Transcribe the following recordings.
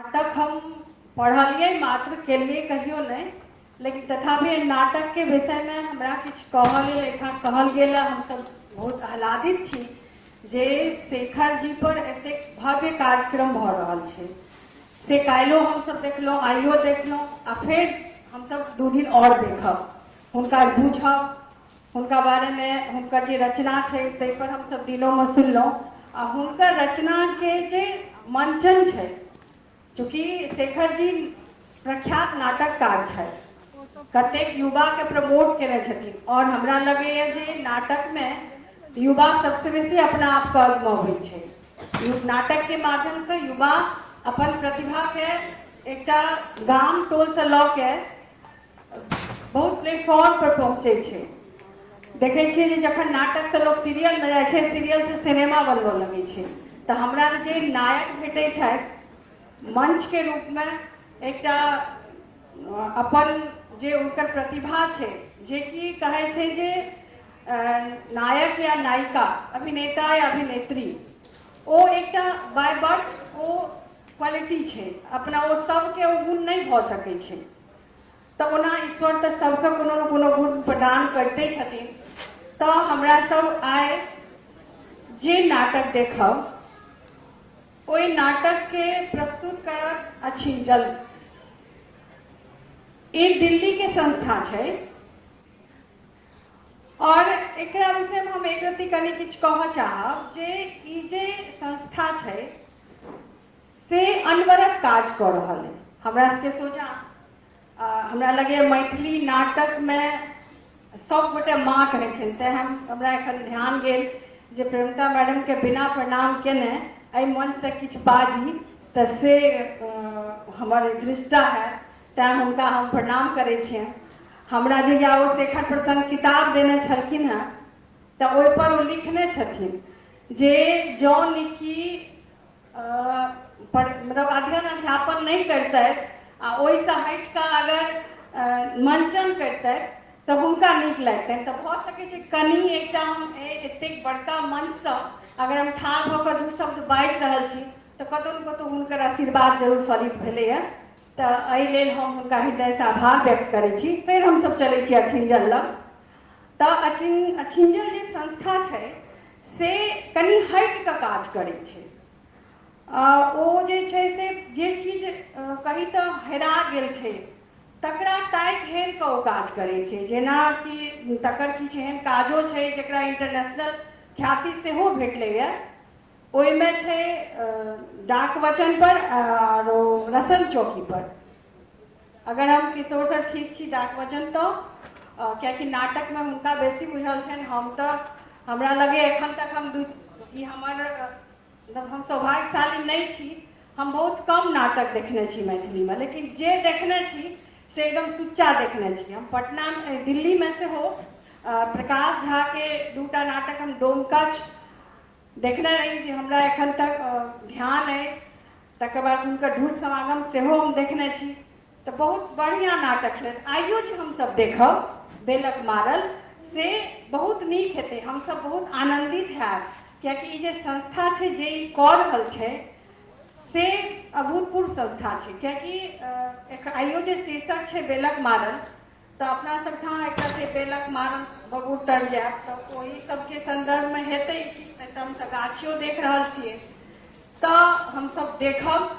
नाटक हम पढ़लियै मात्र, केलियै कहियो नहि, लेकिन तथापि नाटकके विषयमे हमरा किछु कहऽ लेल एहिठाम कहल गेल। हमसभ बहुत आह्लादित छी जे शेखर जी पर एतेक भव्य कार्यक्रम भऽ रहल छै। से काल्हिओ हमसभ देखलहुँ, आइयो देखलहुँ, आ फेर हमसभ 2 दिन आओर देखब, हुनका बुझब, हुनका बारेमे हुनकर जे रचना छै ताहिपर हमसभ दिनोमे सुनलहुँ, आ हुनकर रचनाके जे मंचन छै, चूँकि शेखर जी प्रख्यात नाटककार छथि, कतेक युवाके प्रमोट केने छथिन, आओर हमरा लगैए जे नाटकमे युवा सबसँ बेसी अपना आपके अजमाबै छै। नाटकके माध्यमसँ युवा अपन प्रतिभाके एकटा गाम टोलसँ लऽ के बहुत प्लेटफॉर्म पर पहुँचै छै। देखै छियै जे जखन नाटकसँ लोक सीरियलमे जाइ छै, सीरियलसँ सिनेमा बनबऽ लगै छै। तऽ हमरा जे नायक भेटै छथि मंचके रूपमे, एकटा अपन जे हुनकर प्रतिभा छै, जेकि कहै छै जे नायक या नायिका, अभिनेता या अभिनेत्री, ओ एकटा बाय बर्थ ओ क्वालिटी छै अपना, ओ सबके ओ गुण नहि भऽ सकै छै। तऽ ओना ईश्वर तऽ सबके कोनो ने कोनो गुण प्रदान करिते छथिन। तऽ हमरा सब आइ जे नाटक देखब, ओहि नाटकके प्रस्तुत करत अछिंजल। ई दिल्लीके संस्था छै, और एकरा विषयमे हम एक रत्ती कनि किछु कहऽ चाहब जे ई जे संस्था छै से अनवरत काज कऽ रहल अइ। हमरा सबके सोझाँ हमरा लगैए मैथिली नाटकमे सभगोटे माँ कहै छनि, तेँ हमरा एखन ध्यान गेल जे प्रेमता मैडमके बिना प्रणाम केने एहि मंचसँ किछु बाजी तऽ से हमर धृष्टता हैत, तेँ हुनका हम प्रणाम करै छियनि। हमरा जहिया ओ शेखर प्रसन्न किताब देने छलखिन हेँ तऽ ओहिपर ओ लिखने छथिन जे जँ निक्की मतलब अध्ययन अध्यापन नहि करितथि आ ओहिसँ हटि कऽ अगर मंचन करितथि तऽ हुनका नीक लागितनि। तऽ भऽ सकै छै कनि एकटा हम एतेक बड़का मंचसँ अगर हम ठाढ़ भऽ कऽ 2 शब्द बाजि रहल छी तऽ कतहु ने कतहु हुनकर आशीर्वाद जरूर फलित भेलैए। तऽ एहि लेल हम हुनका हृदयसँ आभार व्यक्त करै छी। फेर हमसभ चलै छी अछिंजल लग। तऽ अछिंजल जे संस्था छै से कनि हटि कऽ काज करै छै। ओ जे छै से जे चीज कही तऽ हेरा गेल छै तकरा ताकि हेर कऽ ओ काज करै छै। जेनाकि तकर किछु एहन काजो छै जकरा इंटरनेशनल ख्याति सेहो भेटलैए। ओहिमे छै डाक वचन पर आर ओ रसन चौकी पर। अगर हम किशोर सर ठीक छी डाक वचन तऽ, कियाकि नाटकमे हुनका बेसी बुझल छनि, हम तऽ हमरा लगे एखन तक हम ई हमर मतलब हम सौभाग्यशाली नहि छी, हम बहुत कम नाटक देखने छी मैथिलीमे, लेकिन जे देखने छी से एकदम सुच्चा देखने छी। हम पटना दिल्लीमे सेहो प्रकाश झाके 2टा नाटक हम डोमकछ देखने रही जे हमरा एखन तक ध्यान अइ। तकर बाद हुनकर धूर्त समागम सेहो हम देखने छी। तऽ बहुत बढ़िआँ नाटक छलै। आइयो जे हमसभ देखब बेलक मारल से बहुत नीक हेतै, हमसभ बहुत आनन्दित हैब, कियाकि ई जे संस्था छै जे ई कऽ रहल छै से अभूतपूर्व संस्था छै। कियाकि आइयो जे शीर्षक छै बेलक मारल, तऽ अपना सब ठाम एकटा छै बेलक मारल बबूर तर जायब, तऽ ओहि सबके सन्दर्भमे हेतै। तऽ हमसभ गाछियो देख रहल छियै, तऽ हमसभ देखब,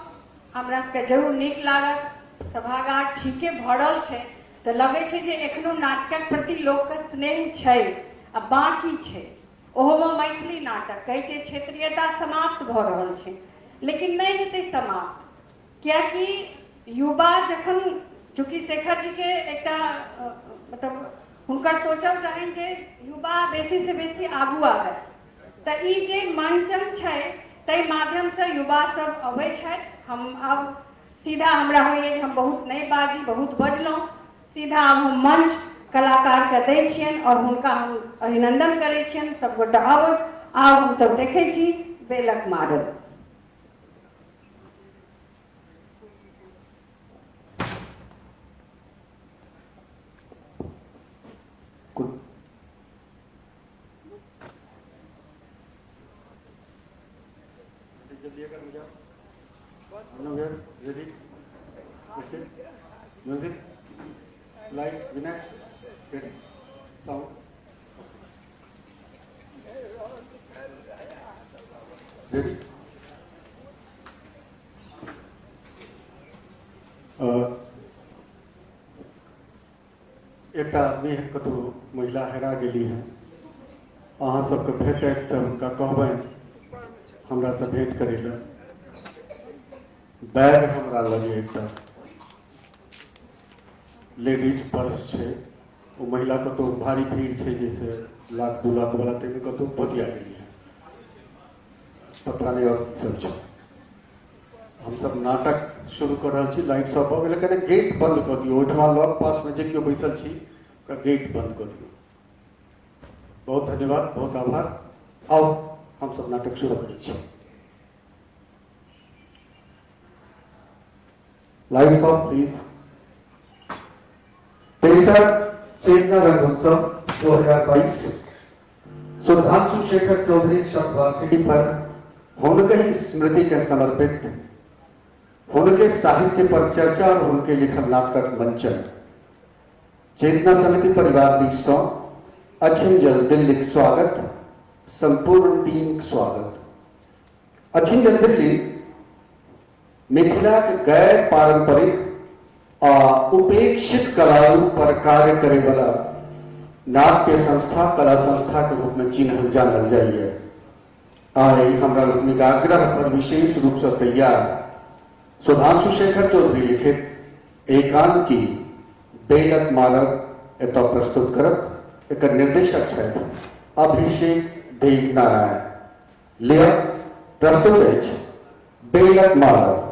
हमरा सबके जरूर नीक लागत। सभागार ठीके भरल छै, तऽ लगै छै जे एखनो नाटकक प्रति लोकके स्नेह छै आ बाँकी छै। ओहोमे मैथिली नाटक कहै छै क्षेत्रीयता समाप्त भऽ रहल छै, लेकिन नहि हेतै समाप्त, कियाकि युवा जखन चूँकि शेखर जीके एकटा मतलब हुनकर सोचब रहनि जे युवा बेसीसँ बेसी आगू आबय, तऽ ई जे मंचन छै ताहि माध्यमसँ युवा सब अबै छथि। हम आब सीधा हमरा होइए जे हम बहुत नहि बाजी, बहुत बजलहुँ, सीधा आब हम मंच कलाकारके दै छियनि आओर हुनका हम अभिनंदन करै छियनि। सबगोटा आब आब हमसब देखै छी बेलक मारल। हम लोग ready? Okay. Music, light, Vinay, ready? Sound. Ready? एकटा आदमी है, कतहु महिला हेरा गेली है, अहाँ सबके भेटत तऽ हुनका कहबनि हमरासँ भेंट करै लए। बैग हमरा लग एकटा लेडीज पर्स छै, ओ महिला कतहु भारी भीड़ छै जैसे लाख दू लाख वाला ताहिमे कतहु भोतिया गेली है, पता नहि आओर की सब छै। हमसब नाटक शुरू कऽ रहल छी, लाइट सब भऽ गेलै, कने गेट बंद कऽ दियौ, ओहिठमा लग पासमे जे केओ बैसल छी ओकरा गेट बंद कऽ दियौ। बहुत धन्यवाद, बहुत आभार। आउ हमसब नाटक शुरू करै छी। Light of please. तेसर चेतना रंगोत्सव 2022 सुधांशु शेखर चौधरी शतवार्षिकी पर हुनके ही स्मृति के समर्पित हुनके साहित्य पर चर्चा और हुनके लिखल नाटकक मंचन चेतना समिति परिवार दिस सँ अछिंजल दिल्लीक स्वागत, संपूर्ण टीम स्वागत। अछिंजल दिल्ली मिथिलाक गैर पारंपरिक आ उपेक्षित कलारूप पर कार्य करे वाला नाट्य संस्था, कला संस्था के रूप में चिन्हल जानल जाइए। आइ हमरा लोकनिक आग्रह पर विशेष रूप से तैयार सुधांशु शेखर चौधरी लिखित एकांकी बेलक मालक एतऽ प्रस्तुत करब। एकर निर्देशक छथि अभिषेक देव नारायण। लिअ, प्रस्तुत अछि बेलक मालक।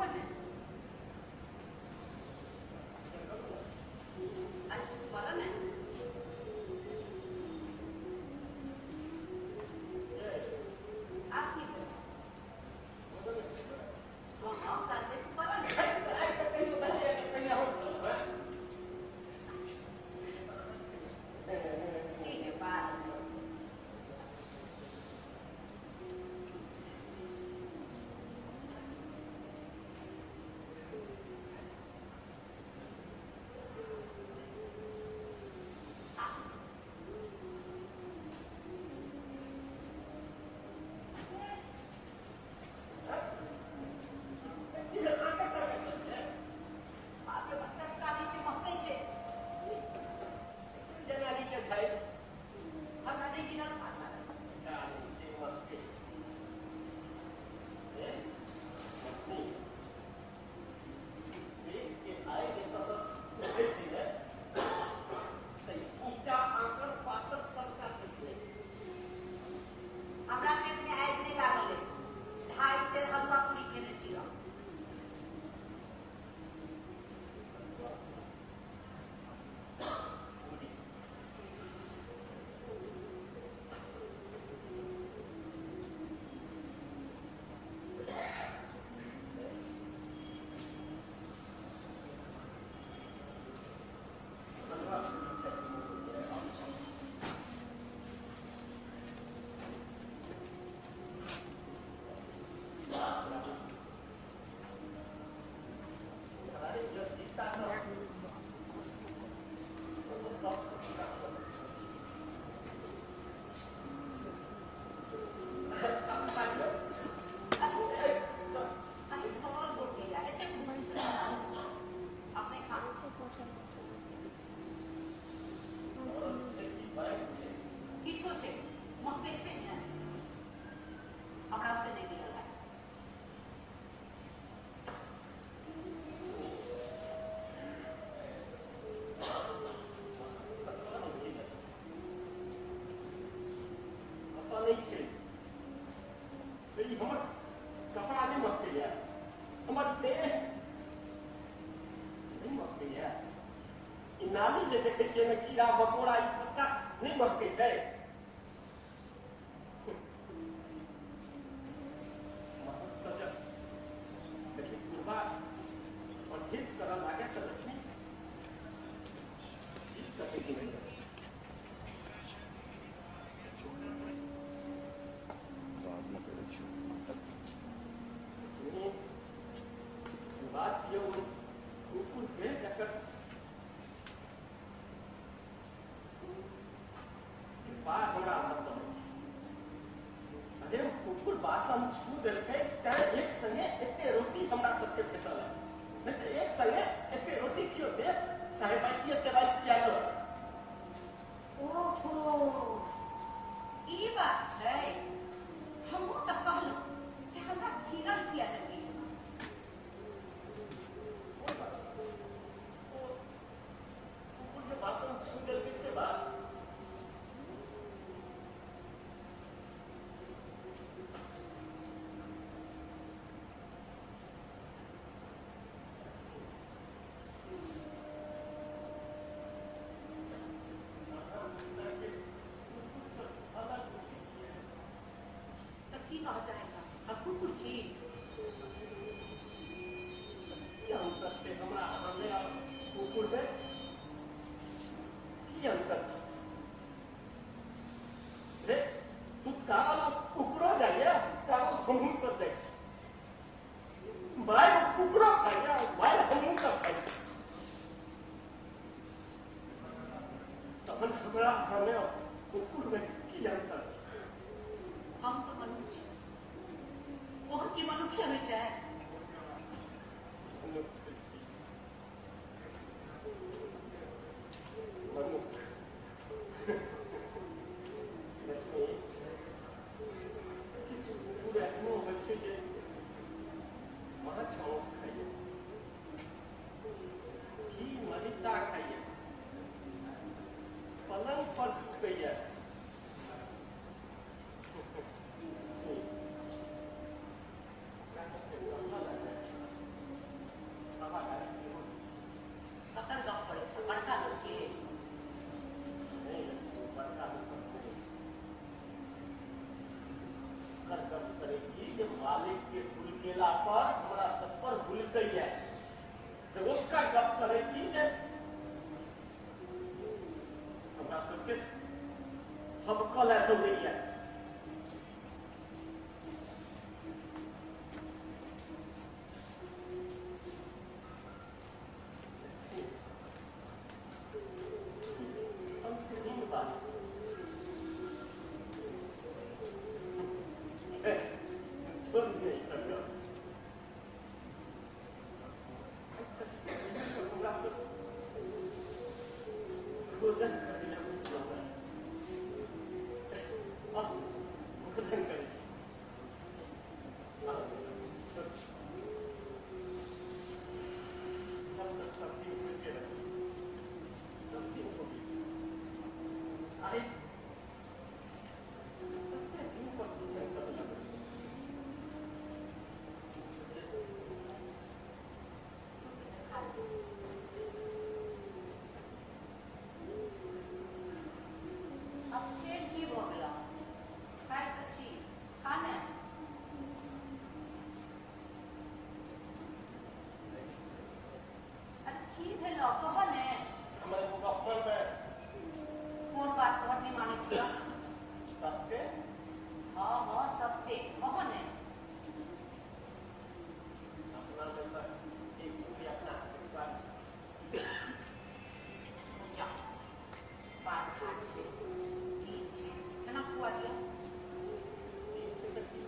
ने। अरे बोलो ने। आप की भेल? हँ हँ करबै तऽ बोलो ने। ठीक है बात। बाप रे बाप, तरकारी छै, महकै छै। हमरा नहि गिनल पाता। हमरा पेट में आगि नहि लागल अछि। 2.5 सेर हलुआ पूरी खेने छी हम। अरे सवाल बोल के यार, एते घुमै छै। अपने खा। किछो छै, महकै छै ने। हमरा ओते नहि गिनल हैत। हमर कपड़ा नहि महकैया, हमर देह नहि महकैया, ई नाली जे देखै छियै एहिमे कीड़ा मकोड़ा ई सबटा नहि महकै छै। महक सजल देखी पूर्वा परहेज करऽ लागे तऽ लक्ष्मी की कते की नहि। लक्ष्मी, बात यौ कुकुर के जकर कृपा हमरा मतलब अछि। अरे कुकुर बासन छू देलकै तैं एक संगे एते रोटी हमरा सबके भेटल है, नहि तऽ एक संगे एते रोटी केओ देत? चाहे बाइसिए तेबाइस किया न। ओहो, ई बात छै। हमहूँ तऽ कहलहुँ जे हमरा घिरल किया लगैया। कोन बात? ओ कुकुर जे बासन छू देलकै से बात? अलग बुझै छियै। तऽ की कहऽ चाहै छह? हम कुकुर छी? की अंतर छै हमरा अहाँमे आ कुकुरमे? की अंतर छै रे? दुधकार कुकुरो जाइया, कारो हमहूँ सब जाइ छी। मारि कुकुरो खाइया, मारि हमहूँ सब खाइ छी। तहन हमरा अहाँमे आ कुकुरमे की अंतर छै? हम तऽ मनुष्य छी। ओहन की मनुष्य होइ छै? मनुष्य छी, मनुष्य। लक्ष्मी, किछु कुकुर एहनो होइ छै जे माछ मांस खाइया। करै छी जे मालिक के हुलकेला पर हमरा सब पर हुलकैया। दोसका गप करै छी जे हमरा सबके हबकल है दौड़ैया। अंतहीन बात सुन नहीं सका। हमरा सब भोजन करै लए बैसलहुँ हेँ। आह, भोजन करै छी। आह, सब तऽ सब दिन होइते रहै, सब दिन होबी। आइ कते दिन पर भोजन करऽ लगै छै। खा ले। अब फेर की भऽ गेलौ? खाइ तऽ छी, खा ने। अरे की भेलौ, कह ने। हमर एगो गप मानबै? कोन बात तोहर नहि मानै छियौ? सत्य? हँ हँ, सत्ते, कह ने। अपना में से एक गोटी अपना हाथे निकाल। जा, बात घाट छै, ठीक छै, केना खुआ दियौ? तीन छै तऽ की?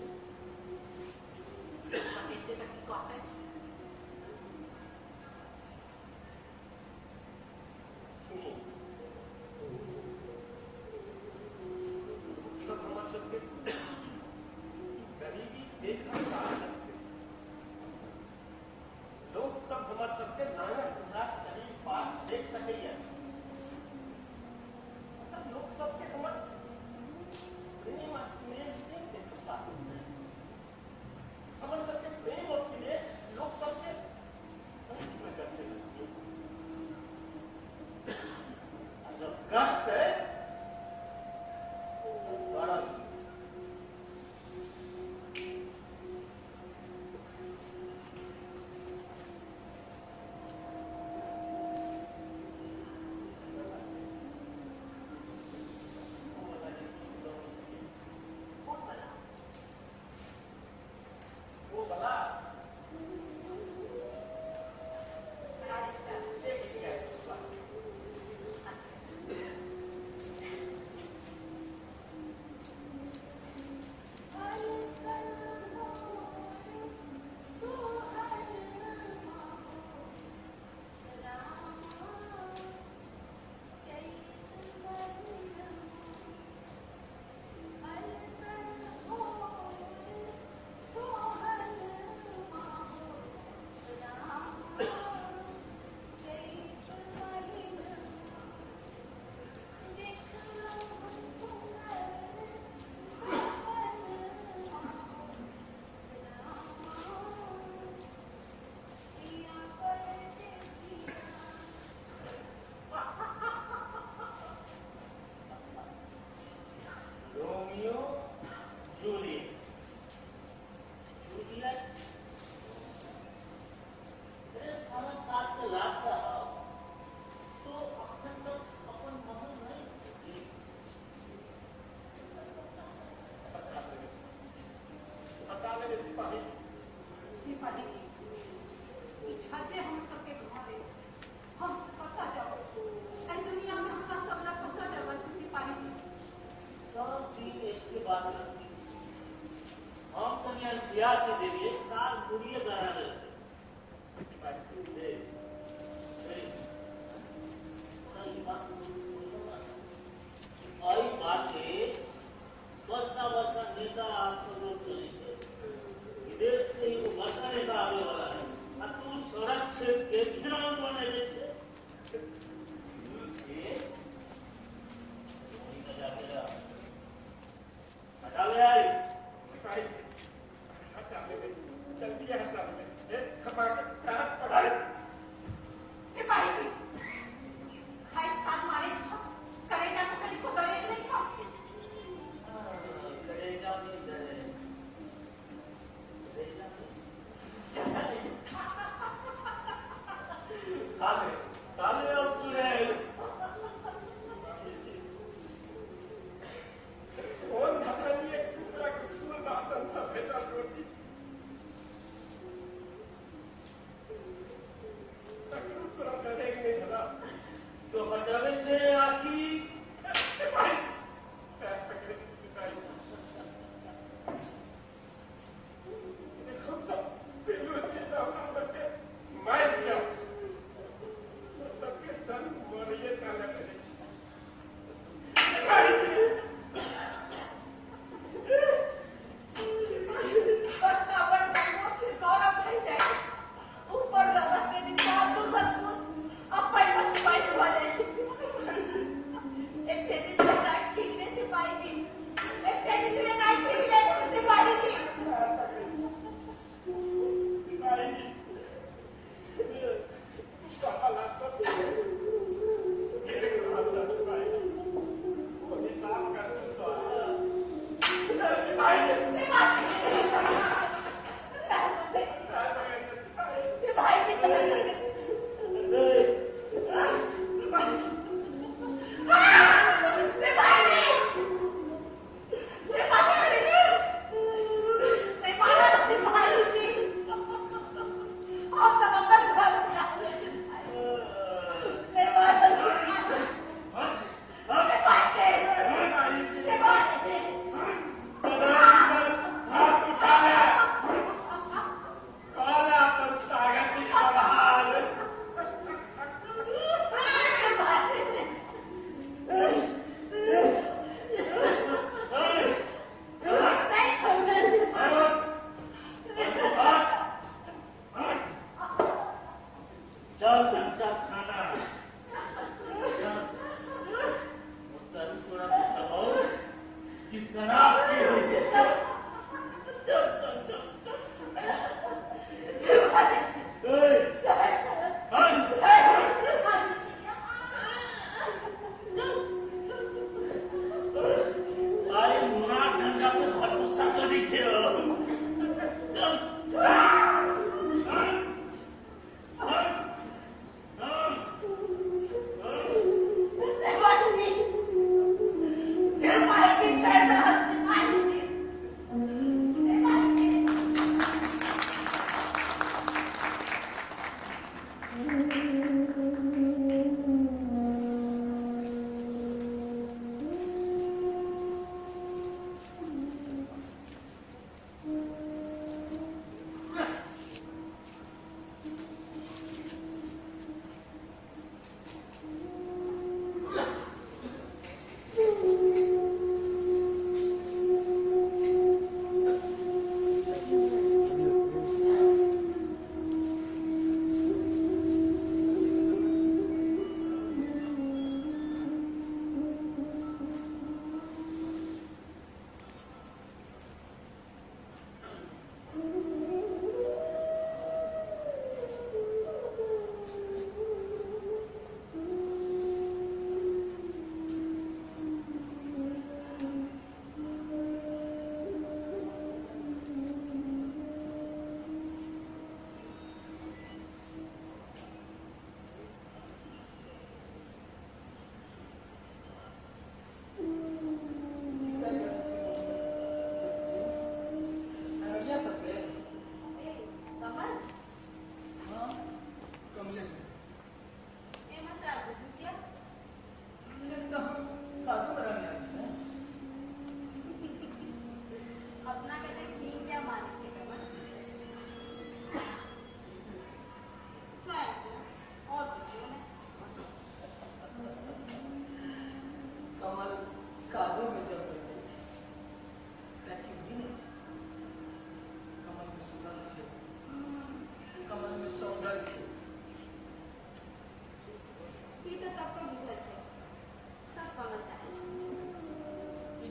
बतेतै तऽ की कहतै? सुनू, सब हमर सबके गरीबी देखल जा सकते। लोक सब हमर सबके नांगर उघार शरीर पात देख सकैया। मतलब लोक सबके हमर प्रेम आ स्नेह नहि देखता। हमर सबके प्रेम और स्नेह लोक सबके आँखिमे करते रहतियै। आ जब करतै तऽ गड़ल। ओ वाला जे गीत गबै छी, कोन बला? ओ वाला अच्छा। से गीत गाबि। अच्छा। रोमियो जूलियट, जूलियट, अरे साला काट के लाख साहब तो अखन तक अपन महल नहीं भेटली। हटा लेबै, हटा लेबै सिपाही। सिपाही जी, ई छजे हमर सबके घर अइ। हम सब कतऽ जाउ? एहि दुनिया में हमरा सब लग कतऽ जगह छै सिपाही जी? सब दिन एक के बात रहती। हम तनिया जिया के देलिए साल पूरिये करा देलकै। सिपाही जी, दे दे, तोरा ई बात बुझल ना? एहि बाटे बड़का बड़का नेता आप सब लोग चलै छै। विदेश से एगो बड़का नेता आवे वाला है आ तू सड़क छेक के घेराव बनेले छै। ए, गोली बजा के रह। हटा ले आई। सिपाही जी, हटा लेबै, जल्दी हटा लेबै। ए, हमार चार पढ़ाई। सिपाही जी, खाइत काल मारै छौ, करेजा मे कनिको दर्द नहि छौ? करेजा में दर्द।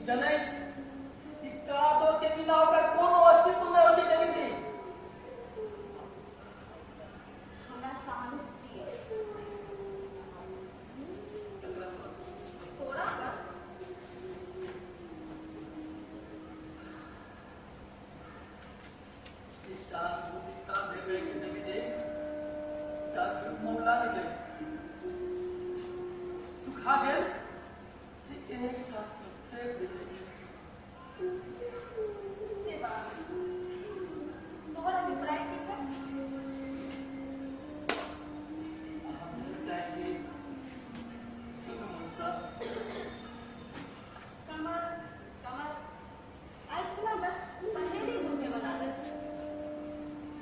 जनैत कि कादो के बिना ओकर कोनो अस्तित्व नहि होइ छै देवी जी। हमरा सहानुभूति अछि तोरा पर। ई सहानुभूति ता भेल के देवी जी चारू मौला नहि गेल, सुखा गेल कि एक साथ फेंक देलै। से बात तोहर अभिप्राय की छै? हम चाहै छी शुद्ध मनसँ। कमल कमल आइ खुना बस पहेली बुझे वाला छै,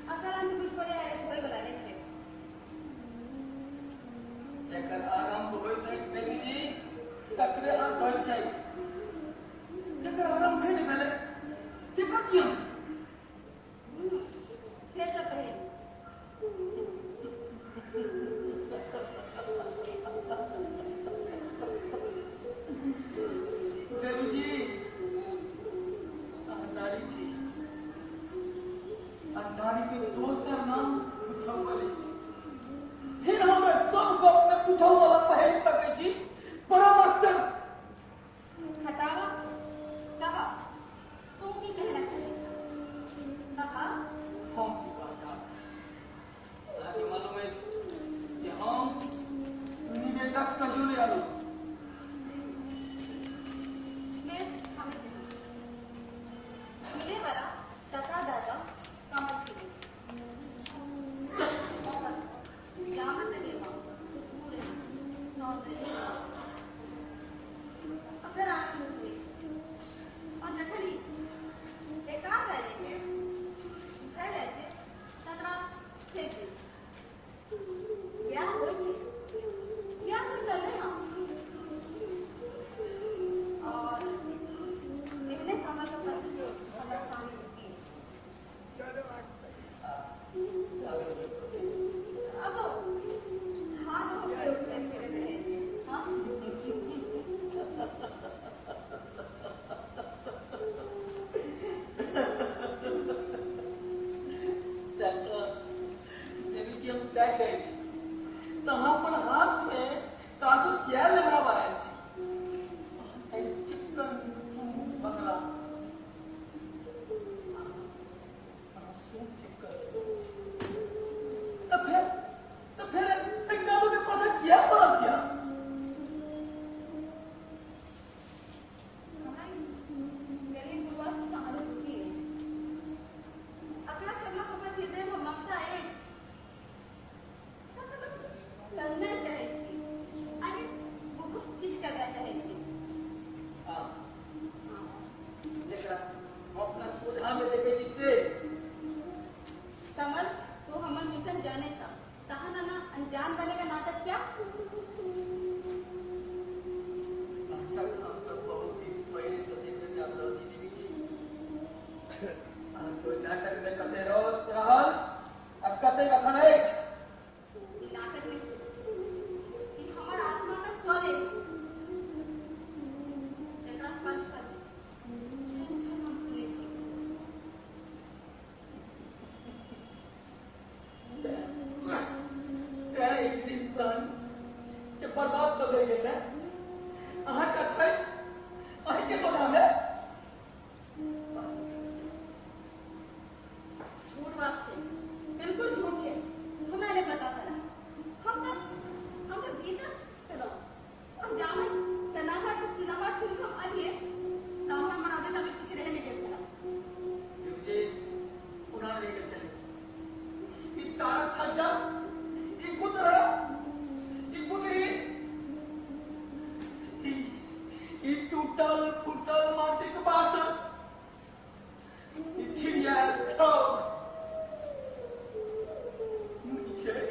अकर अंत बुझ पड़े होय वाला नहि छै। जकर आरम्भ होइत अछि देवी जी तकरे अंत होइत छै, जकर आरम्भ नहि भेलै तेकर की अंत? फेरसँ पहेली। देवी जी अहाँ नारी छी आ नारी के दोसर नाम पूछौवल अछि। फिर हमरा सब गप में पूछौवला पहेली तकै छी, परम आश्चर्य। हटावा कहा तू की कहना चाहै छ? कहा। हम की कहता, अहाँके मालूम अछि कि हम निवेदक कहियो नहि आलू। बेस हम मिले वाला टका दादा कमल के जामत देवा खुशबू रही सौंदर्य अगर आनंद होइ छै और जखन ई बेकार भए जाइ छै भए जाइ छै तकरा फेंक दै छै। इएह होइ छै, इएह बुझल हम और एहने हमर सब हमरा सहानुभूति अछि। अब हाथ हो के उठे फिरे रहे। हाँ देवी जी हम तय कहै छी तऽ अहाँ अपन हाथ में कागज किया लेनावा आयल छी? एहि चिक्कन चुमुक बंगला अहाँ सूप चिक्कन तऽ फेर एहि कादो के पाछा किया पड़ल छी अहाँ? हमरा गरीब गुरबा सहानुभूति अछि। अपना सबक हमर हृदय में ममता अछि। हमरा सबक जाने छा तहन ना अनजान बने का नाटक क्या? नाटक हम तऽ बहुत दिन पहिले से देखने जा रहल छी दीदी जी। अहाँके ओहि नाटक मे कते रस रहल आ कते अखन अछि। ई नाटक नहि छै, ई हमर आत्मा का स्वर अछि, जकरा पल पल क्षण क्षण हम सुनै छी। तें एक दिन प्राण के बर्बाद कऽ देल गेल ने अहाँके छै अहींके सोझामे। झूठ बात छै, बिल्कुल झूठ छै। हमरा नहि पता छला। हम तऽ भीतर से रहौं और जामे चनामा चुनामा सुन हम अलिए ब्राह्मण मनाबे तभी कुछ रह नहीं गेल छला। जी पुनः लेकर चले ई तारक छज्जा, ई गुदरा, ई गुदरी, ई टूटल फूटल माटिक बासन, ई छिड़ियायल छाउर नहि छै,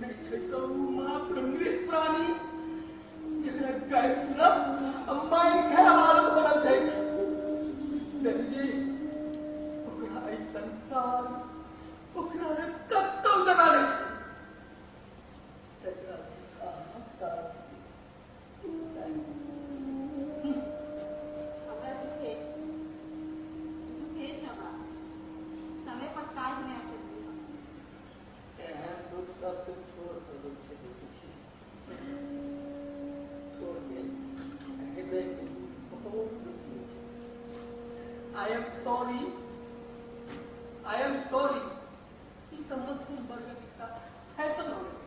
नहि छै तऽ ओ मात्र मृत प्राणी जकरा गारि सुनब आ मारि खायब आदत बनल छै। देवी जी, ओकरा एहि संसार ओकरा ने कतौ जगह नहि छै। तकरा अहाँक साथ हमरा दुखे दुखे छै। हमरा समय पर काज नहि आबै। एहन दुख सबके छोड़ दै छै देवी जी, छोड़ गेल हृदय के बहुत बेसी छै। I am sorry, I am sorry. ई तऽ मध्यम वर्गक एकटा फैशन हो गेल।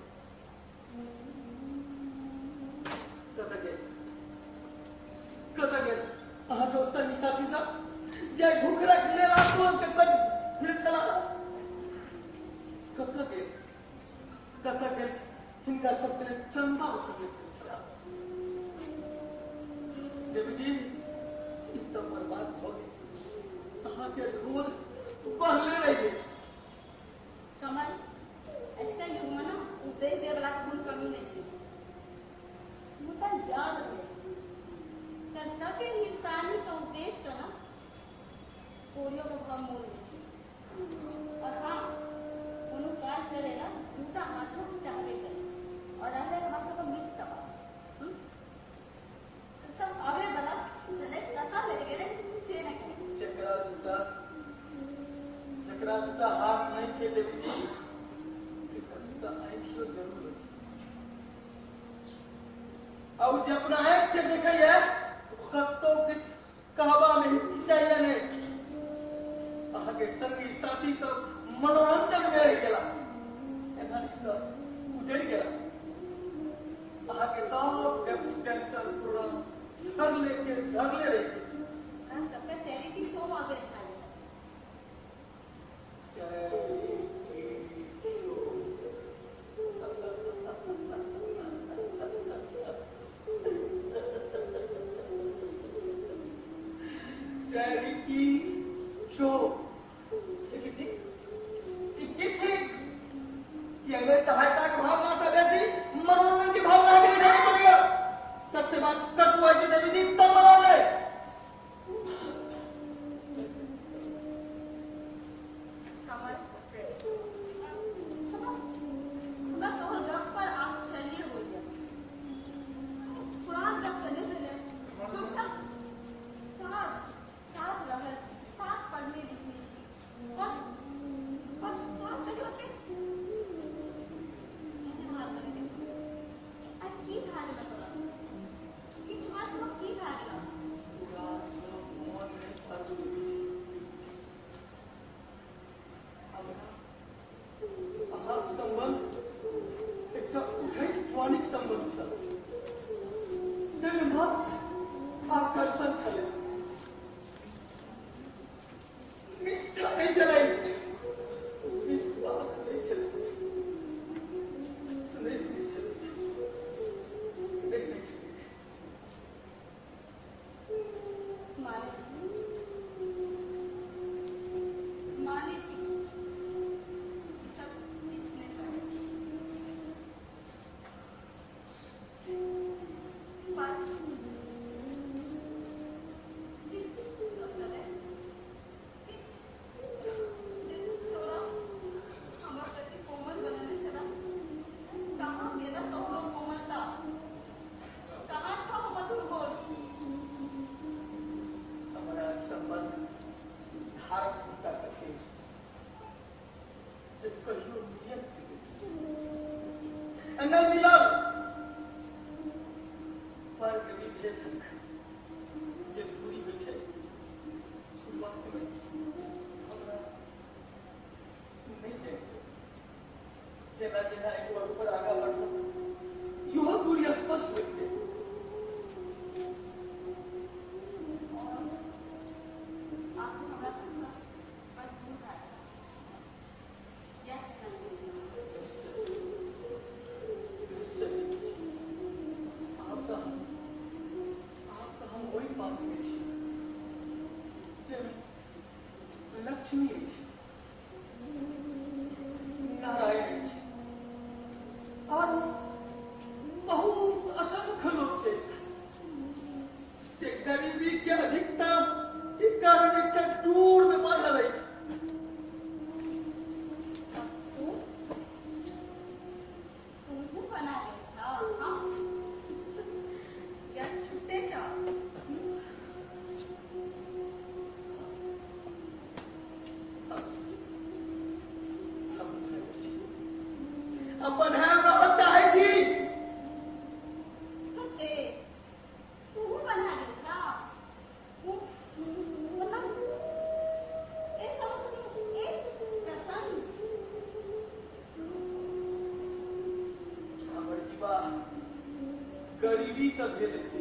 कतऽ गेल, कतऽ गेल अहाँके ओ संगी साथी सब जे घुघरा लेल आन्दोलन के करी फिर छला? कतऽ गेल, कतऽ गेल हिनका सबके लेल चंदा उसरले छला? देवी जी, ई तऽ बर्बाद भऽ गेल। अहाँके रोल बढ़ले रहि गेल। कमल, आजकल युग में ना उपदेश देवे वाला के कोनो कमी नहीं छै, मुदा याद रहे, कर्तव्यहीन प्राणी के उपदेश के ना कोरियो के भाव मोल नहीं छै। और हाँ, कोनो काज करे ला दूटा हाथों चाहबे करे और रहले हमरा सबके मित्र तबाह सब आवे वाला छलै, कतऽ लग गेलै से नहि कही। जकरा दूटा हाथ नहि छै देवी जी, तेकरा दूटा आँखियो जरूर होइ छै। आ ओ जे अपना आँखि से देखैया, कतौ किछु कहबा मे हिचकिचाइया नहि। अहाँके संगी साथी सब मनोरंजन मे रहि गेला, एना ई सब उजड़ि गेला। अहाँके सब टेंशन प्रोग्राम धरले के धरले रहि गेल। हमरा सबके चैरिटी शो भऽ गेल खाली। Charity show. Charity show. ई की थिक? ई की थिक कि एहिमे सहायताक भावना सँ बेसी मनोरंजन के भावना अहाँके देखाबै पड़ैया? सत्य बात कटु होइ छै देवी जी, तब मनाउ। कमल, हमरा तोहर गप पर आश्चर्य होइए। पुरान गप तऽ नहि भेलै। सुखक साथ साथ रहल, साथ पढ़ने लिखने छी और तोरा कहियो ओते एहन हाल भऽ गेल? आइ की भए गेल तोरा? किछु बात तोरा की भए गेल? नहि मिलल। वर्ग विभेदक जे दूरी होइ छै शुरुआतमे हमरा नहि जाइ छै। जेना जेना एक वर्ग पर आगाँ बढ़लहुँ इहो दूरी स्पष्ट होइत गेल। आब हमरा सबसँ बड़ दूर भए गेल। इएह निश्चय निश्चय आब तऽ हम ओहि पात्रमे छी जाहिमे लक्ष्मी अछि, नारायण अछि और बहुत असंख्य लोक छै जे गरीबी के अधिकता के कारण एकटा डोर में बान्हल अछि। तू तू बना गेल छह, हँ? या छुट्टे छह? हम छी अपन रहल चाहै छी। छुट्टे तू बना गेल छह? मतलब ए समझ एक प्रसंग हमर विवाह गरीबी से भेल अछि,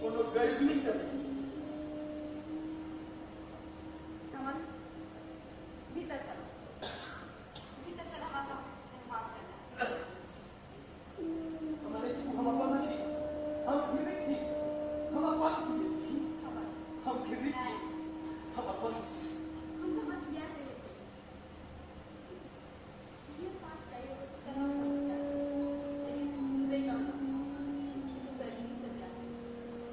कोनो गरीबी से नहि। कमल, भीतर चलो, भीतर चलो, हमरा सब बात करना। हमरा नहि छी, हम अपन छी, हम घृणित छी, हम अपन छी, कमल, हम घृणित छी, हम अपन छी। हम तऽ बस इएह कहै छी, ये पास चाहिए चलो समस्या छै, लेकिन सुनबे करब। तू गरीबी से बियाह,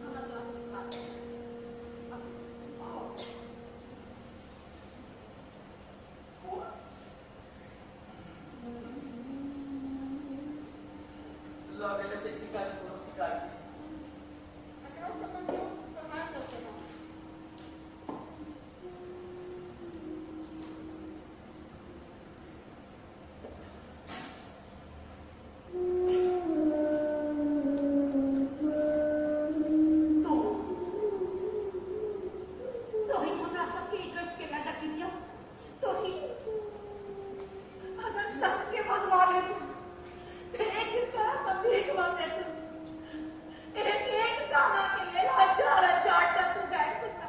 हमरा तोरा से बात करना। अब आओ। लऽ गेलै तऽ शिकारी कोनो शिकारी एकरा सब केओ प्रहार करते हैं। तू तोही हमरा सबके इज्जत के लटकिया, तोही अगर सबके मनवा ले तू एक तरह का भीख मांगे तू एक एक दाना के लेल हजार हजार टा तू गाय सुना।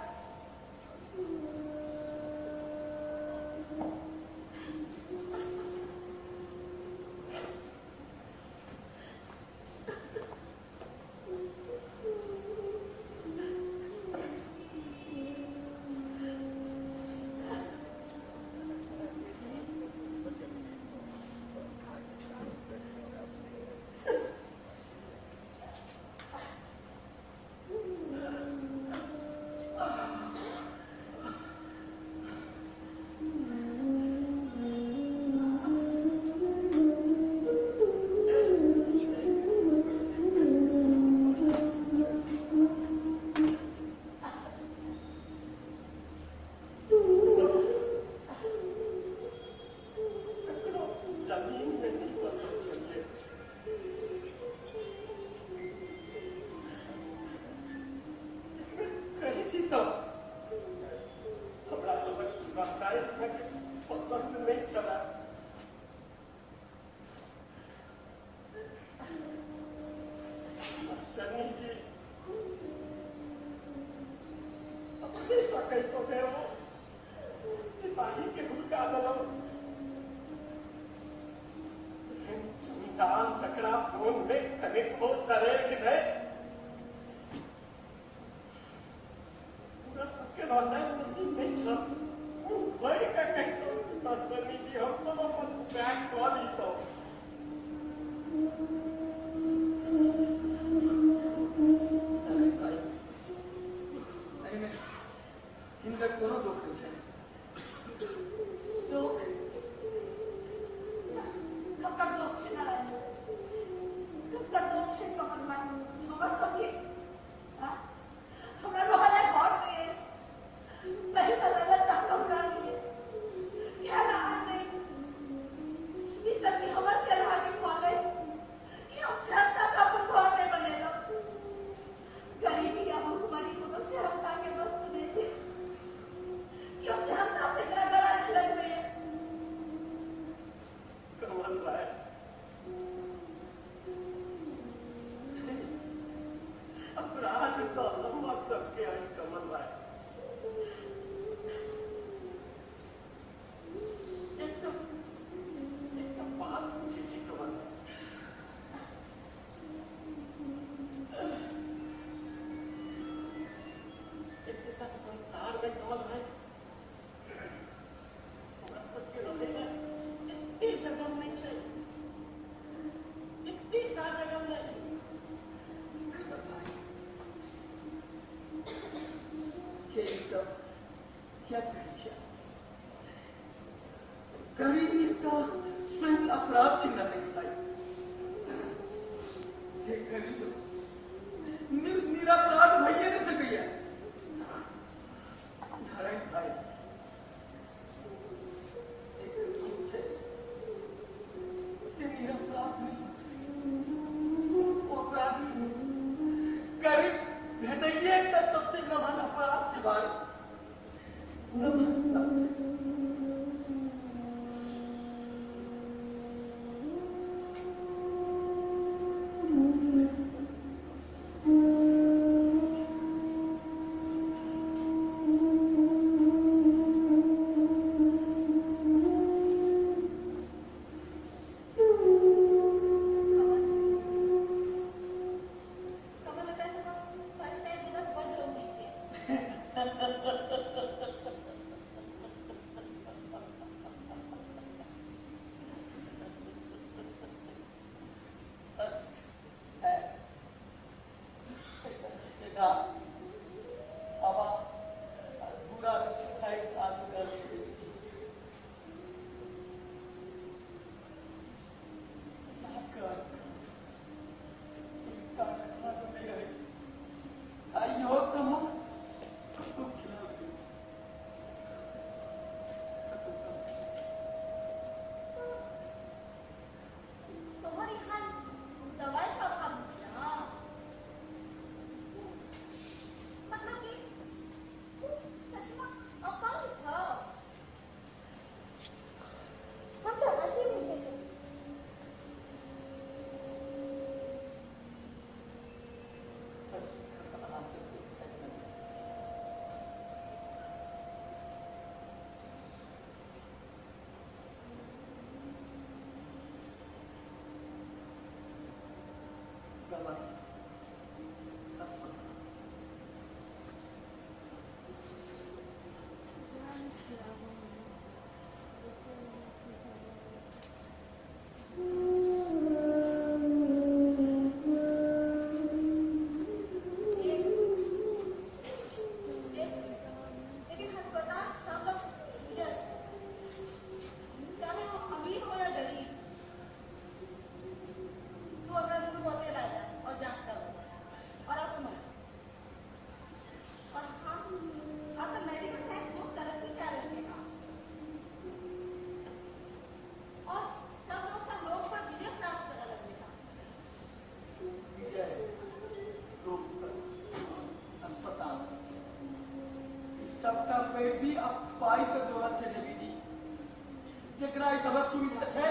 ककरो जमीन में नहीं बसल छलियै। कही थी तो हमरा सबक रहनाइ अहाँके पसंद नहि छला। मास्टरनी जी अपने सकैतो रहे, ओ सिपाही के हुनका देलहुँ। चुनतान जकरा फोन में कनेक्ट हो करेक रहे, पूरा सबके रहनाइ नसीब नहि छल। ओ भरि कऽ कहितहुँ मास्टरनी जी, हम सब अपन उपाय कऽ लितहुँ। अरे भाइ, एहिमे हिनकर कोनो दोख नहि छनि। दोख ककर दोख छै नारायण? ककर दोख छै कमल भाई? हमर सबके हाँ? हमरा रहल घर नहि अछि, नहीं बदलल तऽ हमरा लिए खाना नहि, ई सब एकटा स्वयं अपराध छै नारायण भाई। जे गरीब निरपराध भइए नहि सकैया। नारायण भाई, जे गरीब छै से निरपराध नहि हो सकैया, ओ अपराधी। गरीब भेटैये एकटा सबसे नमहर अपराध छै भाई, नमहर अपराध छै। कमल, कमल, एकरा सबक परिचय देबक बड़ जरूरी छै। कष्ट है एकटा हवा धूरा सुखाइत आबि रहल अछि। एकटा खाना नहि रहै आ इहो कमल कतौ खिलाबै, कतौ कम। तोहर ई हाल दवाई का अभाव छै ना? मतलब कि तू सचमे अपंग छ? हम तऽ हँसी बुझै छी। बस अहाँ सबके फैसला। दवाई, अस्पताल। एक एक लेकिन अस्पताल सबक मिलल छै, चाहे वो अमीर हो या गरीब। तू अपना गुरु ओते ला जा और जांच कर और अपनो और हम अब तो मेडिकल साइंस बहुत तरक्की कर रही है और सब लोग सब रोग पर विजय प्राप्त करे लगले हँ। विजय रोग पर, अस्पताल, ई सबटा पैरवी आ पाइ से जोड़ल छै देवी जी। जेकरा ई सबक सुविधा छै,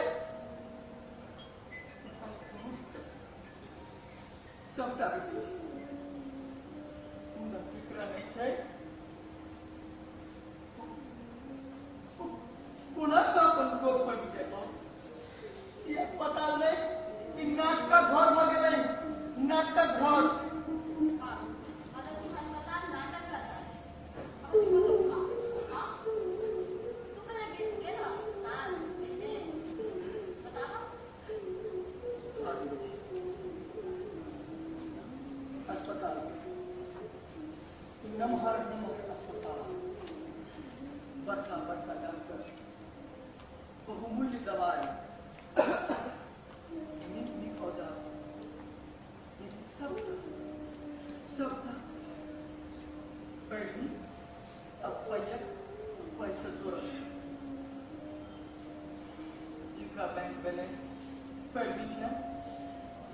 सबटा विजय छै, मुदा जेकरा नहि छै, ओ कोना कऽ अपन रोग पर विजय पाओत? ई अस्पताल नहि, ई नाटकक घर भऽ गेलै, नाटकक घर। हाँ, मतलब कि अस्पताल नाटक करता है। अब तू तो हाँ, तू कहाँ गेल गेल अस्पताल पहले बतावा। हाँ देवी जी, अस्पताल, ई नमहर नमहर अस्पताल, बड़का बड़का डॉक्टर, बहुमूल्य दवाई, नीक नीक औजार, लेकिन सबटा सबटा पैरवी आ पाइयक पाइ से जोड़ल। जिनका बैंक बैलेंस पैरवी छै,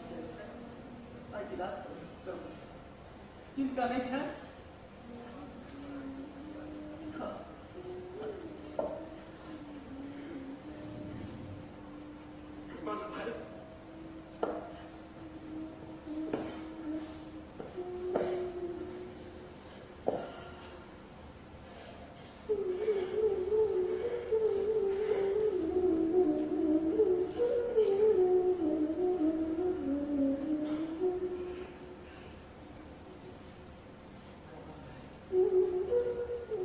जाइ छै आ इलाज करबै छै। जिनका नहि छै, हाँ। कमल भाई,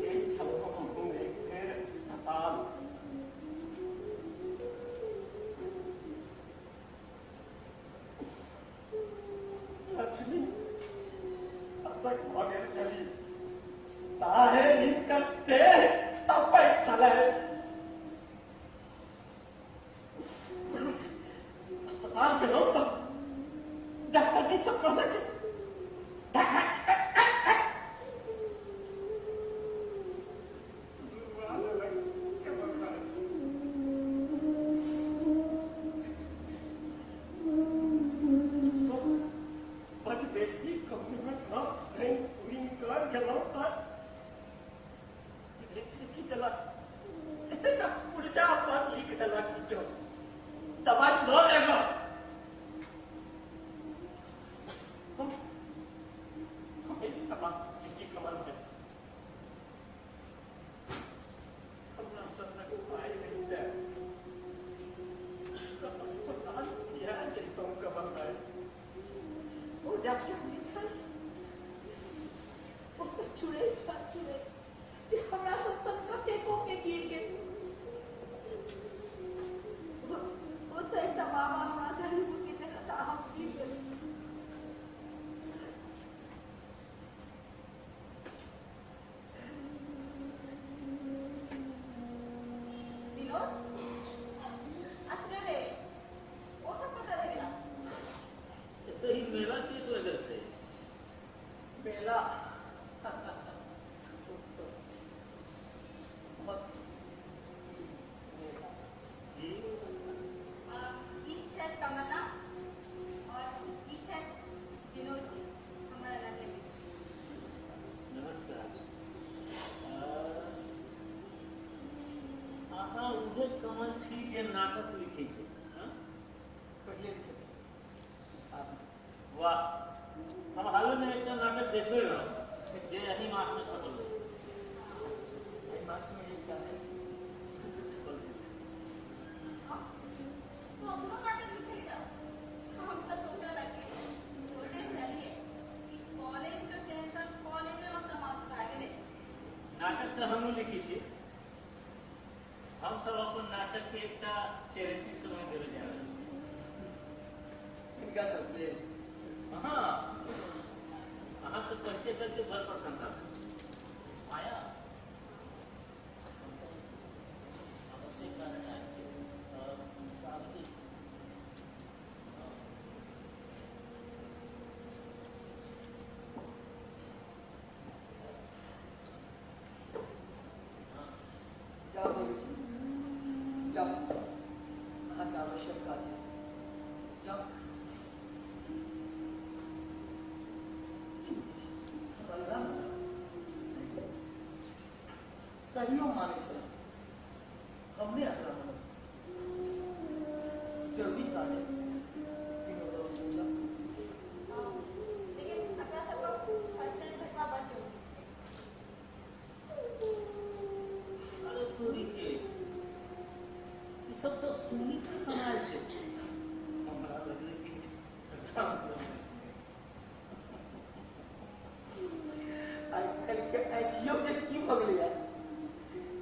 गेल छलहुँ हमहूँ एक बेर अस्पताल। लक्ष्मी असक भऽ गेल छली, ताहे हिनकर देह तपैत छलै। सब कहलक धक धक धक धक धक। बड बेसी कम्मे सब कर गेलहुँ तऽ लिखि देलक, एतेक पुर्जा पर लिख देलक किछो दवाइ लऽ लेब। हम एकटा बात पूछै छी कमल भाइ, हमरा सब लग उपाय रहितै तऽ अस्पताल किया जैतहुँ कमल भाइ? ओ डॉक्टर नहि छल, ओ तऽ चुड़ैल छल, चुड़ैल जे हमरा सब सन कतेको के गिर गेल। ओ तऽ एकटा बाबा हमरा जड़ी बूटी देलक आ हम गिर गेल। विनोद असगरे ओ सब कतऽ रहि गेला? एतऽ ई मेला किएक लगल छै? मेला बहुत मेला। ई ई छथि तमन्ना और ई छथि विनोद जी, हमरा लगे। नमस्कार। अहाँ उहे कमल छी जे नाटक लिखै छै? हँ? पहिले लिखै छी आब। वाह, हम हालेमे एकटा नाटक देखले रहौं जे एहि मासमे छपल रहै। एहि मासमे एकटा नहि, छपल रहै। तो अपनो नाटक लिखै छह? हम सब सोचऽ लगिए सोचै छलियै कि कॉलेज के टेंशन कॉलेजे मे समाप्त भए गेलै। नाटक तऽ हमहूँ लिखै छी। हमसब अपन नाटकके एकटा चैरिटी समय देबे जा रहल छी। हिनका सबके? हाँ, अहाँ से पैसे करके बड़ प्रसन्नता भेल। माया, आवश्यक काज आयल छी। आब जाउ देवी जी, जाउ, अहाँके आवश्यक काज है, जाउ। बलराम कहियो मानै छल, हम नहि एकरा मानब। जरूरी काज है विनोद बाबू, जाउ। लेकिन एकरा सबके फर्स्ट भेटबा बड जरूरी छै। अरे तोरी के, ई सब तऽ सुनी से समायल छै। हमरा लगलै कि एकरा मतलब आइ काल्हि के आँखियो के की भऽ गेलैया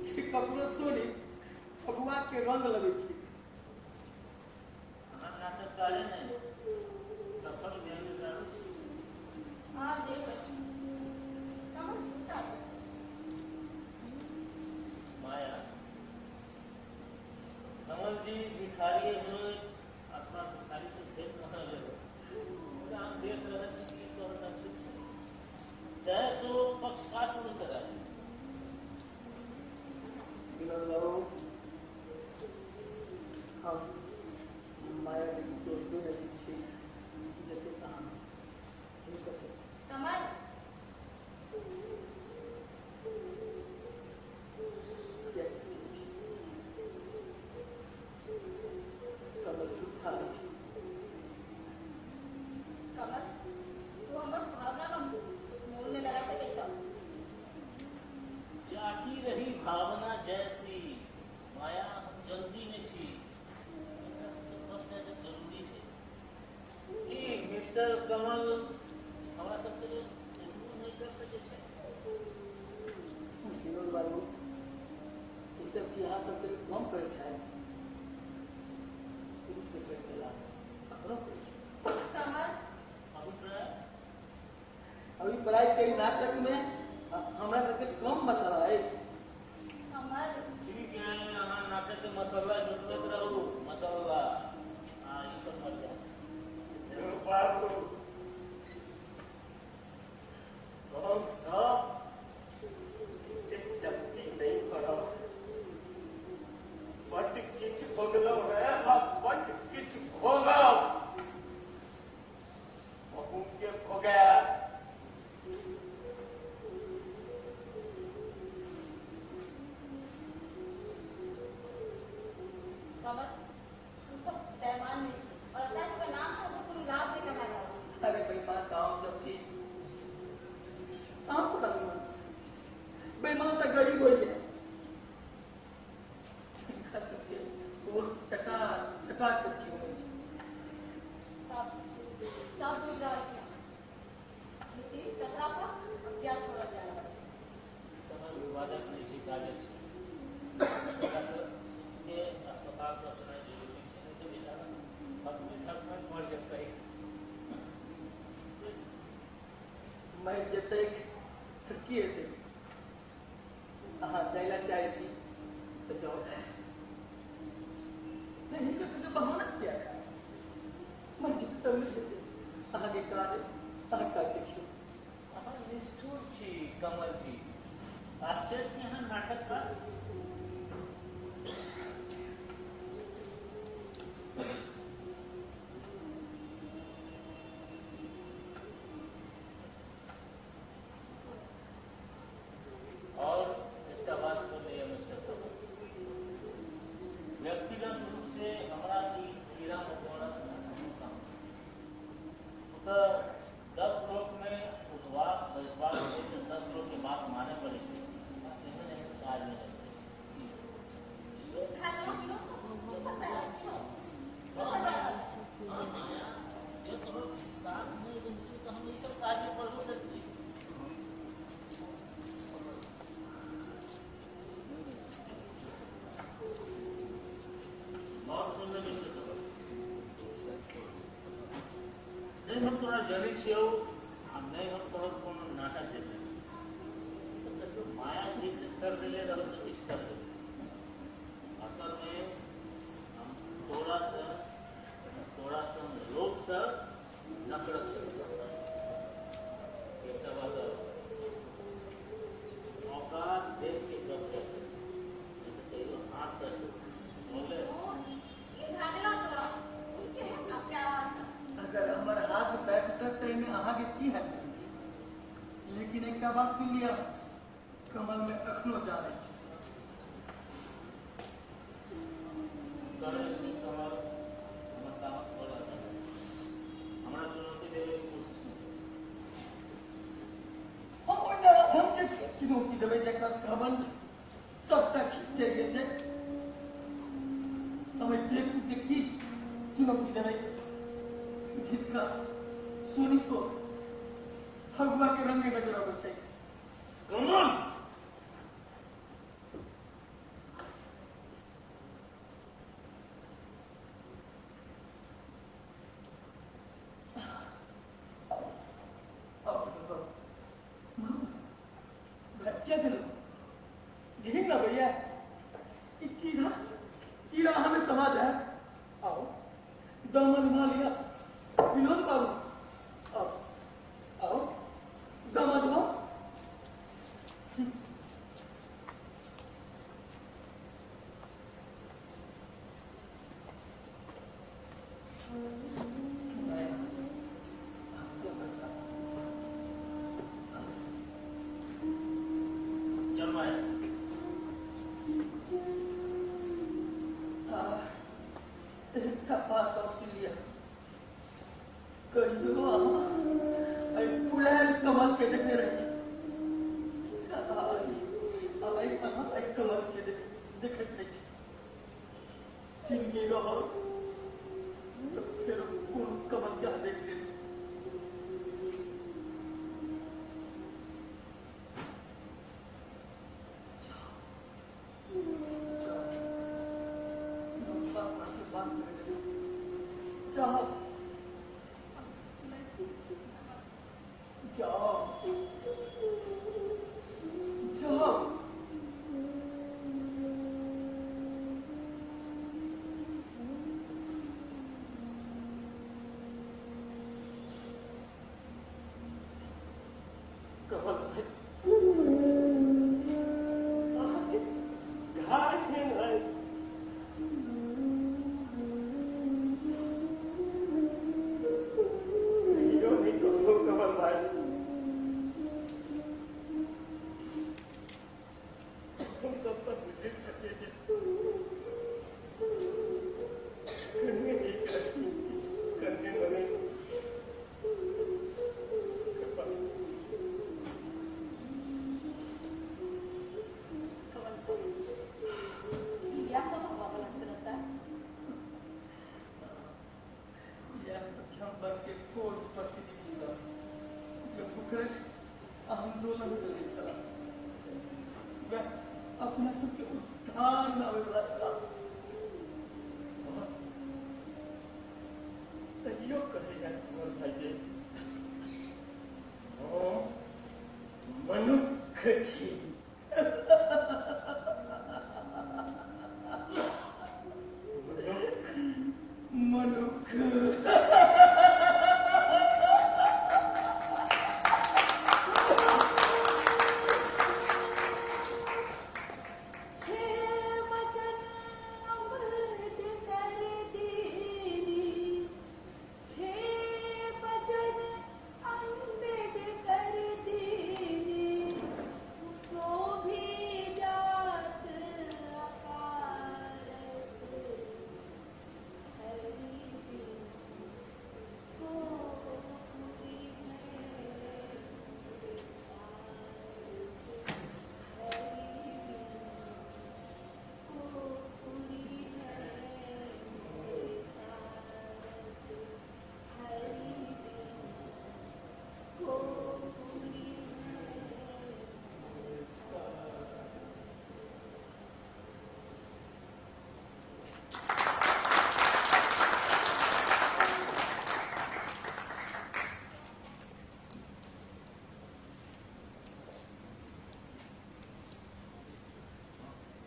जे ककरो सुनि फगुआ के रंग लगै छै। अहाँ नाटककारे नहि, सफल व्यंग्यकारो छी। आब जे कमल झूठा अछि। माया, कमल जी भिखारी होय अथवा भिखारी के भेष बनल हो, मुदा हम देख रहल छी कि तोहर नजदीक छै, तैं तो पक्षपात नहि करा। विनोद बाबू, हम माया देवी के ओतबे नजदीक छी जतेक अहाँ हिनकर सब। कमल। किएक हँसै छी? कमल झूठा अछि। कमल, तू हमर भावना मे मोल नहि लगा सकै छह। जाकी रही भावना जैसी। माया, हम जल्दी में छी, एकरा सबके फर्स्ट एड जरूरी छै। की मिस्टर कमल हमरा सबके लेल एतबो नहि कर सकै छै? विनोद बाबू, ई सब चीज अहाँ सबके कम करै छथि? शुरू से करि देला, अखनो करै छै। कमल। अभिप्राय? अभिप्राय के नाटक में हमरा सबके कम मसाला अछि। कमल। ठीक है, अहाँ नाटक के मसाला जुटबैत रहू मसाला, आ ई सब मर जायत। बाबू। ओस टका टका के जीवन छै। सब सब बुझि रहल छी हम। लेकिन तकरा पर किया छोड़ल जा रहल छै? समय विवादक नहि छै, काजक छै। ओकरा के अस्पताल पहुँचनाइ जरूरी छै, नहि तऽ बेचारा मृतक मरि जेतै। मरि जेतै तऽ की हेतै? अहाँ जाइ लए चाहै छी तऽ जाउ। नहि, हिनकर सबके बहाना किया? मरि जेतै तऽ मरि जेतै। अहाँके काज, अहाँ काज देखियौ। अहाँ निष्ठुर छी कमल जी। आश्चर्य कि अहाँ नाटककार छी। और एकटा बात सुन लिअ मिस्टर कमल, व्यक्तिगत रूप से हमरा ई कीड़ा मकोड़ा से कोनो संबंध नहि। ओतऽ 10 लोक में उठबाक बैसबाक छै तऽ 10 लोक के बात माने पड़ै छै। एहन एहन काज नहि करै छै। ई भए गेल विनोद, की पता है की कतऽ जा रहल छी? हाँ माया, जब तोहर साथ नहि रहितौ तऽ हम ई सब काज मे पड़बो करतियै। और सुन ले मिस्टर कमल, नहि हम तोरा जनै छियौ आ नहि हम तोहर कोनो नाटक देखने छियौ। तऽ कहियो माया जिद कर देले रहौ तऽ किछु कर देले। असल में हम तोरा से, तोरा संग लोक से नफरत करै छी। एकटा बात और, औकात देख के गप कर, नहीं तऽ कहियो हाथ से बोले। ओ, की भए गेलौ तोरा? ई केहन गप कए रहल छह? अगर हमर हाथ पैर टूटत तऽ एहिमे अहाँके की हैत? लेकिन एकटा बात सुनि लिअ, कमल में अखनो जान अछि। करै छी कमल, हमर तामस बढ़ल छै। हमरा चुनौती देबे के कोशिश नहि करू। हम ओहि नराधम के की चुनौती देबै जकर घमंड सबटा खींच गेल छै? हम एहि बेवकूफ के की चुनौती देबै जिनका सोनितो फगुआ के रंगे नजर अबै छै? कमल! अब बताओ, भाई क्या करूं? घिन ना भैया, ई कीड़ा कीड़ा हमें समा जाए। आओ, दम अजमा लिया विनोद बाबू। आओ आओ, दम अजमाओ। मैं आपसे बस चल माया। एकटा बात और सुन लिया, कहियो अहाँ एहि फुलायल कमल के देखने रही? आइ अहाँ एहि कमल के देखैत रहै छी। जिंदगी रहल तऽ फेर कोन कमल के अहाँ देख लेब। जाओ, बाप से बात करे जाओ। जाओ जाओ। कमल भाई, अहाँके घाय केहन है? मध्यम वर्ग के कोट प्रतिनिधि सब जे भुखरे आंदोलन चलै छला, वएह अपना सबके उद्धार में आबै वाला छला। तैयो कहैया कुंवर भाईजी, हम मनुख छी। मनुख।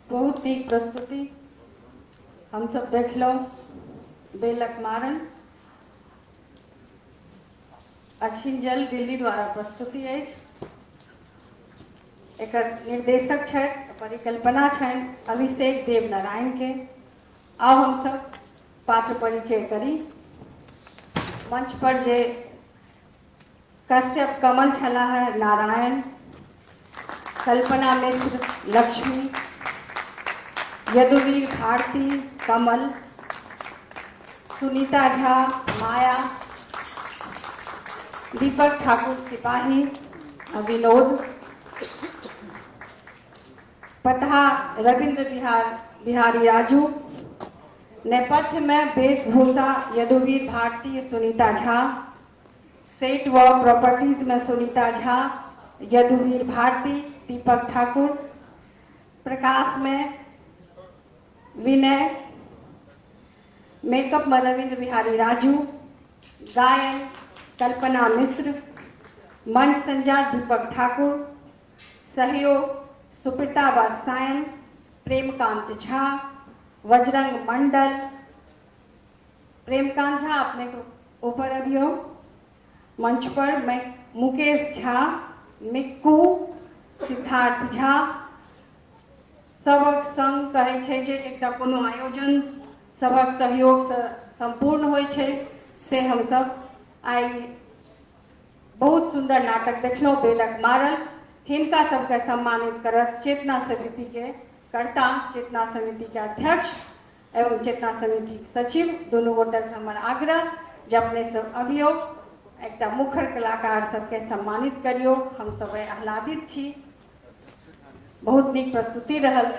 बहुत नीक प्रस्तुति हम सब देखलहुँ। बेलक मारन अछिंजल दिल्ली द्वारा प्रस्तुति अछि। एकर निर्देशक छथि, परिकल्पना छनि अभिषेक देव नारायण के। आउ हम सब पात्र परिचय करी। मंच पर जे कश्यप कमल छला है नारायण, कल्पना मिश्र लक्ष्मी, यदुवीर भारती कमल, सुनीता झा माया, दीपक ठाकुर सिपाही विनोद, पतहा रविंद्र बिहारी राजू, नेपथ्य में वेशभूषा यदुवीर भारती सुनीता झा, सेट व प्रॉपर्टीज में सुनीता झा, यदुवीर भारती, दीपक ठाकुर, प्रकाश में विनय, मेकअप में रविंद्र बिहारी राजू, गायन कल्पना मिश्र, मंच संजा दीपक ठाकुर, सहयोग सुप्रीता वात्सायन, प्रेमकांत झा, बजरंग मंडल। प्रेमकांत झा अपने को ऊपर अभी हो मंच पर। मैं मुकेश झा, मिक्कू, सिद्धार्थ झा सबक संग कहै छै जे एकटा कोनो आयोजन सबक सहयोग से संपूर्ण होइ छै, से हमसब आइ बहुत सुंदर नाटक देखलहुँ बेलक मारल। हिनका सबके सम्मानित करत चेतना समिति के कर्ता, चेतना समिति के अध्यक्ष एवं चेतना समिति सचिव दुनू गोटे से हमर आग्रह जे अपने सब अबियौ, एकटा मुखर कलाकार सबके सम्मानित करियौ। हम सब आह्लादित छी, बहुत नीक प्रस्तुति रहल।